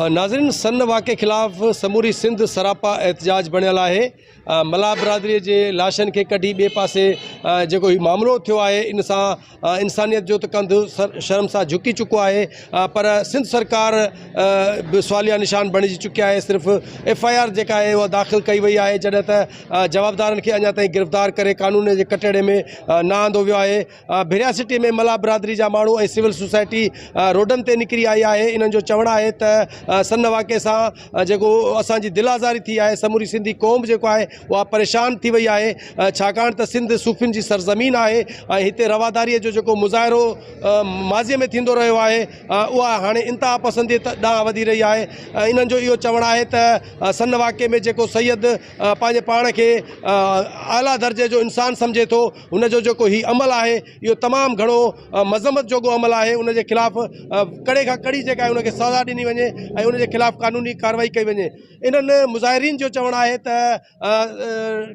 ناظرين سن واقعي خلاف سموري سنڌ سراپا احتجاج بڻيل آهي ملاح برادري جي لاشن کي ڪڍي ٻئي پاسي جيڪو هي معاملو ٿيو آهي ان سان انسانيت جو ته ڪنڌ شرم سان جهڪي چڪو آهي پر سنڌ سرڪار به سواليا نشان بڻجي چڪي آهي صرف ايف I R جيڪا آهي اها داخل ڪئي وئي آهي جڏهن ته جوابدارن کي اڃا تائين گرفتار ڪري قانون جي ڪٽهڙي ۾ نه آندو ويو آهي ڀريا سٽي ۾ ملاح برادري جا ماڻهو ۽ سول سوسائٽي روڊن تي نڪري آئي آهي انهن جو چوڻ آهي ته سن واقعي سان جيڪو اسان جي دل آزاري ٿي آهي سموري سنڌي قوم جيڪو آهي اها پريشان ٿي وئي آهي ڇاڪاڻ ته سنڌ صوفين جي سرزمين آهي ۽ هتي رواداري جو جيڪو مظاهرو ماضي ۾ ٿيندو رهيو آهي اها هاڻي انتها پسندي ڏانهن وڌي رهي آهي انهن جو اهو چوڻ آهي ته سن واقعي ۾ جيڪو سيد پنهنجي پاڻ کي اعليٰ درجي جو انسان سمجهي ٿو ان جو جيڪو هي عمل آهي اهو تمام گهڻو مذمت جوڳو عمل آهي ان جي خلاف ڪڙي کان ڪڙي جيڪا آهي ان کي سزا ڏني وڃي ۽ ان جي خلاف قانوني ڪارروائي ڪئي وڃي انهن مظاهرين جو چوڻ آهي ته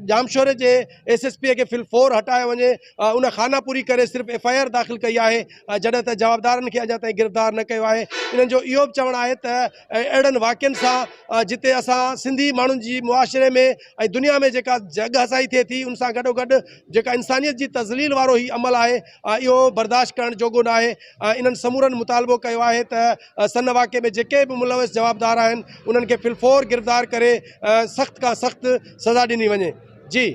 ڄامشوري جي ايس ايس پي کي فل فور هٽايو وڃي ان خانه پوري ڪري صرف ايف I R داخل ڪئي آهي جڏهن ته جوابدارن کي اڃا تائين گرفتار نه ڪيو آهي انهن جو اهو به چوڻ آهي ته اهڙن واقعن سان جتي اسان سنڌي ماڻهن جي معاشري ۾ ۽ دنيا ۾ جيڪا جڳ هسائي ٿئي ٿي ان سان گڏو گڏ جيڪا انسانيت جي تذليل وارو هي عمل آهي اهو برداشت ڪرڻ جوڳو نه آهي انهن سمورن مطالبو ڪيو آهي ته سن واقعي ۾ جيڪي به ملوث جوابدار آهن انهن کي في الفور گرفتار ڪري سخت کان سخت سزا ڏني وڃي جي.